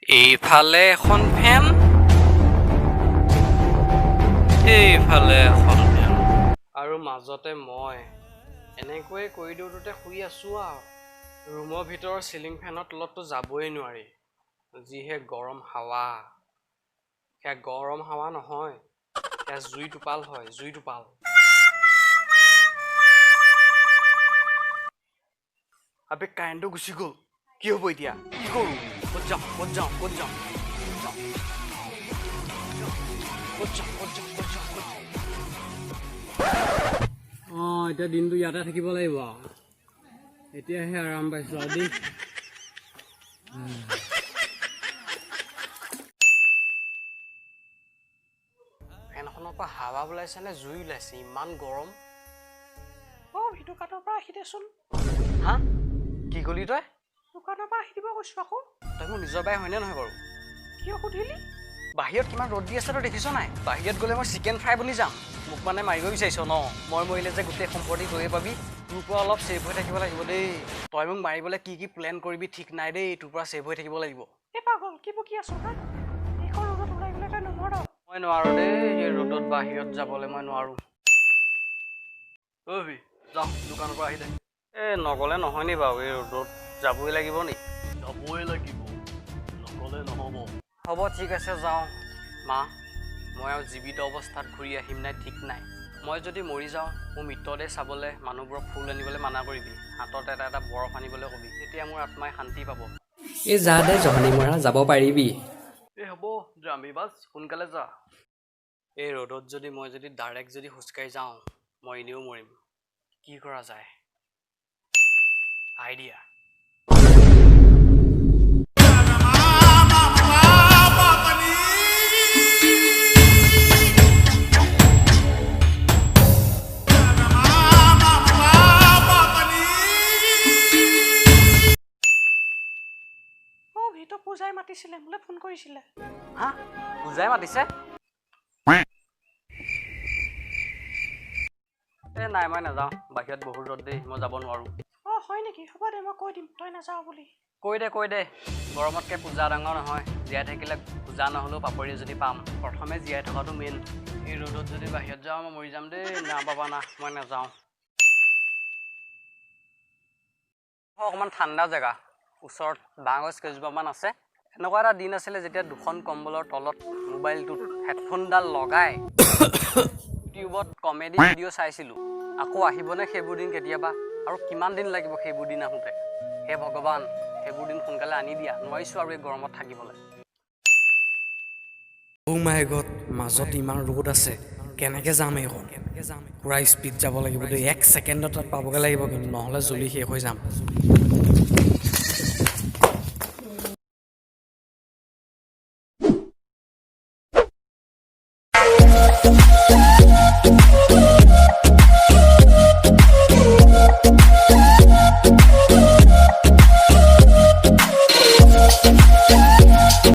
এইফালে এখন ফেন, এইফালে এখন ফেন আৰু মাজতে মই এনেকৈয়ে কৰিডৰটোতে শুই আছোঁ আৰু। ৰুমৰ ভিতৰৰ চিলিং ফেনৰ তলততো যাবই নোৱাৰি, যিহে গৰম হাৱা। সেয়া গৰম হাৱা নহয়, সেয়া জুই টোপাল হয়, জুই টোপাল। আবে, কাৰেণ্টটো গুচি গ'ল, কি হ'ব এতিয়া? কি কৰোঁ? ক'ত যাওঁ, ক'ত যাওঁ, ক'ত যাওঁ, ক'ত যাওঁ, ক'ত যাওঁ, ক'ত যাওঁ, ক'ত যাওঁ? অঁ, এতিয়া দিনটো ইয়াতে থাকিব লাগিব আৰু। এতিয়াহে আৰাম পাইছোঁ আৰু দেই। ফেনখনৰ পৰা হাৱা ওলাইছে নে জুই ওলাইছে? ইমান গৰম। অ' দোকানৰ পৰা আহি দেচোন। হা, কি কলি তই? দোকানৰ পৰা আহি দিব কৈছোঁ আকৌ। তই মোৰ নিজৰ বাই হয়নে নহয় বাৰু? কিয় সুধিলি? বাহিৰত কিমান ৰ'দ দি আছে তই দেখিছ নাই? বাহিৰত গ'লে মই চিকেন ফ্ৰাই বনি যাম। মোক মানে মাৰিব বিচাৰিছ ন? মই মৰিলে যে গোটেই সম্পত্তি তয়ে পাবি। তোৰ পৰা অলপ ছেভ হৈ থাকিব লাগিব দেই। তই মোক মাৰিবলৈ কি কি প্লেন কৰিবি ঠিক নাই দেই। তোৰ পৰা ছেভ হৈ থাকিব লাগিব। এই পাগল, কি বকি আছ হা? এইখন ৰ'দত ওলাই গ'লে তই নোমৰ। মই নোৱাৰোঁ দেই, এই ৰ'দত বাহিৰত যাবলৈ মই নোৱাৰোঁ। অ' যাওঁ, দোকানৰ পৰা আহি দে। এই নগ'লে নহয় নি বাৰু? এই ৰ'দত যাবই লাগিব নি? যাবই লাগিব, নগ'লে নহ'ব। হ'ব, ঠিক আছে, যাওঁ। মা, মই আৰু জীৱিত অৱস্থাত ঘূৰি আহিম নাই ঠিক নাই। মই যদি মৰি যাওঁ, মোৰ মৃতদেহ চাবলৈ মানুহবোৰক ফুল আনিবলৈ মানা কৰিবি। হাতত এটা এটা বৰফ আনিবলৈ কবি, তেতিয়া মোৰ আত্মাই শান্তি পাব। এই যা দে জহনী মৰা, যাব পাৰিবি। এই হ'ব, যামি বাছ, সোনকালে যা। এই ৰ'দত যদি মই যদি ডাইৰেক্ট যদি খোজকাঢ়ি যাওঁ, মই এনেও মৰিম। কি কৰা যায়? আইডিয়া। অ' ভিতক পূজাই মাতিছিলে, মোলৈ ফোন কৰিছিলে। হা, পূজাই মাতিছে? এই নাই, মই নাযাওঁ। বাহিৰত বহুত ৰ'দ দেই, মই যাব নোৱাৰোঁ। অ' হয় নেকি? হ'ব দে, মই কৈ দিম তই নাযাওঁ বুলি। কৈ দে, কৈ দে। গৰমতকৈ পূজা ডাঙৰ নহয়। জীয়াই থাকিলে পূজা নহ'লেও পাপৰি যদি পাম। প্ৰথমে জীয়াই থকাটো মেইন। এই ৰ'দত যদি বাহিৰত যাওঁ, মই মৰি যাম দেই। না বাবা না, মই নাযাওঁ। অকণমান ঠাণ্ডা জেগা, ওচৰত বাঁহ গছ কেইজোপামান আছে। এনেকুৱা এটা দিন আছিলে যেতিয়া দুখন কম্বলৰ তলত মোবাইলটোত হেডফোনডাল লগাই ইউটিউবত কমেডি ভিডিঅ' চাইছিলোঁ। আকৌ আহিবনে সেইবোৰ দিন কেতিয়াবা? আৰু কিমান দিন লাগিব সেইবোৰ দিন আহোঁতে? হে ভগৱান, সেইবোৰ দিন সোনকালে আনি দিয়া। নোৱাৰিছোঁ আৰু এই গৰমত থাকিবলৈ। অ' মাই গড, মাজত ইমান ৰ'দ আছে, কেনেকৈ যাম এইখন? পূৰা স্পীড যাব লাগিব দেই। এক ছেকেণ্ডত তাত পাবগৈ লাগিব কিন্তু, নহ'লে জ্বলি শেষ হৈ যাম।